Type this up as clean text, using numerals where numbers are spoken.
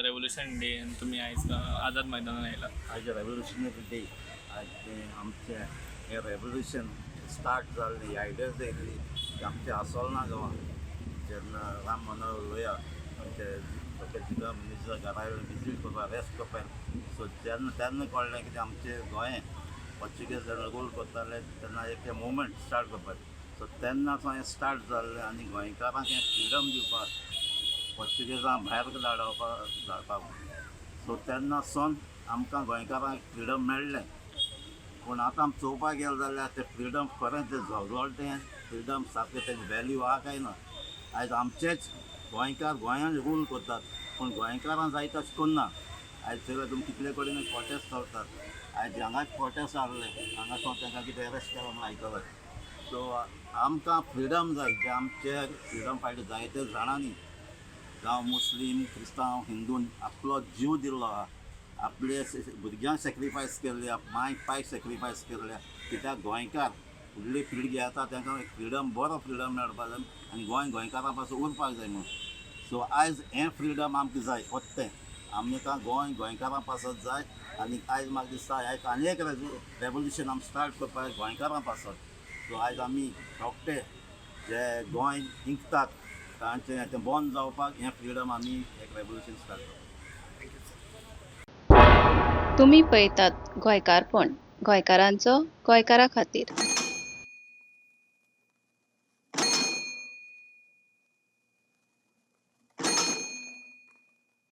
Revolution day आनी तुमी आयज आझाद मैदानार आयला. आयज रेवोल्युशनरी डे. आयज तें आमचें हें रेवोल्युशन स्टार्ट जाल्लें, ही आयडियाज येयल्ली की आमच्या आसोलना गांवांत जेन्ना राम मनोहर लोहिया आमचे डॉक्टर जिला मिनिस्टर घरा येवन विजीट करपाक, अरेस्ट करपाक. सो जेन्ना तेन्ना कळ्ळें की आमचें गोंय पोर्चुगीज जेन्ना रूल करताले तेन्ना एक तें मुवमेंट स्टार्ट करपाक. सो तेन्ना सावन हें स्टार्ट जाल्लें आनी गोंयकारांक हें फ्रिडम दिवपाक, पोर्चुगेजांक भायर धाडपाक धाडपाक. सो तेन्ना सावन आमकां गोंयकारांक फ्रिडम मेळ्ळें. पूण आतां आमी चोवपाक गेले जाल्यार तें फ्रिडम खरें तें झगडलें तें फ्रिडम सारकें तेजें वेल्यू आहा काय ना. आयज आमचेच गोंयकार गोंयान रूल करतात, पूण गोंयकारां जाय तशें करना. आयज चोयल्यार तुमी कितले कडेन प्रोटेस्ट चलतात. आयज हांगाच प्रोटेस्ट आहले, हांगा सावन तांकां कितें अरेस्ट केला म्हूण आयकलां. सो आमकां फ्रिडम जाय, जे आमचे फ्रिडम फायटर जायते जाणांनी, जावं मुस्लीम, क्रिस्तांव, हिंदून आपलो जीव दिल्लो आहा, आपले भुरग्यांक सॅक्रिफायस केल्ले, माय पायक सॅक्रिफायस केल्ले, कित्याक गोंयकार फुडली पिळगी येता तांकां एक फ्रिडम, बरो फ्रिडम मेळपाक जाय आनी गोंय गोंयकारां पासून उरपाक जाय म्हणून. सो आयज हें फ्रिडम आमकां जाय परतें, आमकां गोंय गोंयकारां पासत जाय. आनी आयज म्हाका दिसता हें आनी एक रेवोल्युशन आमी स्टार्ट करपाक जाय गोंयकारां पासत. सो आयज आमी रोखडे जे गोंय जिखतात तांचें तें बंद जावपाक हें फ्रिडम आमी एक रेवोल्युशन स्टार्ट करता. तुमी पळयतात गोंयकारपण, गोंयकारांचो गोंयकारा खातीर.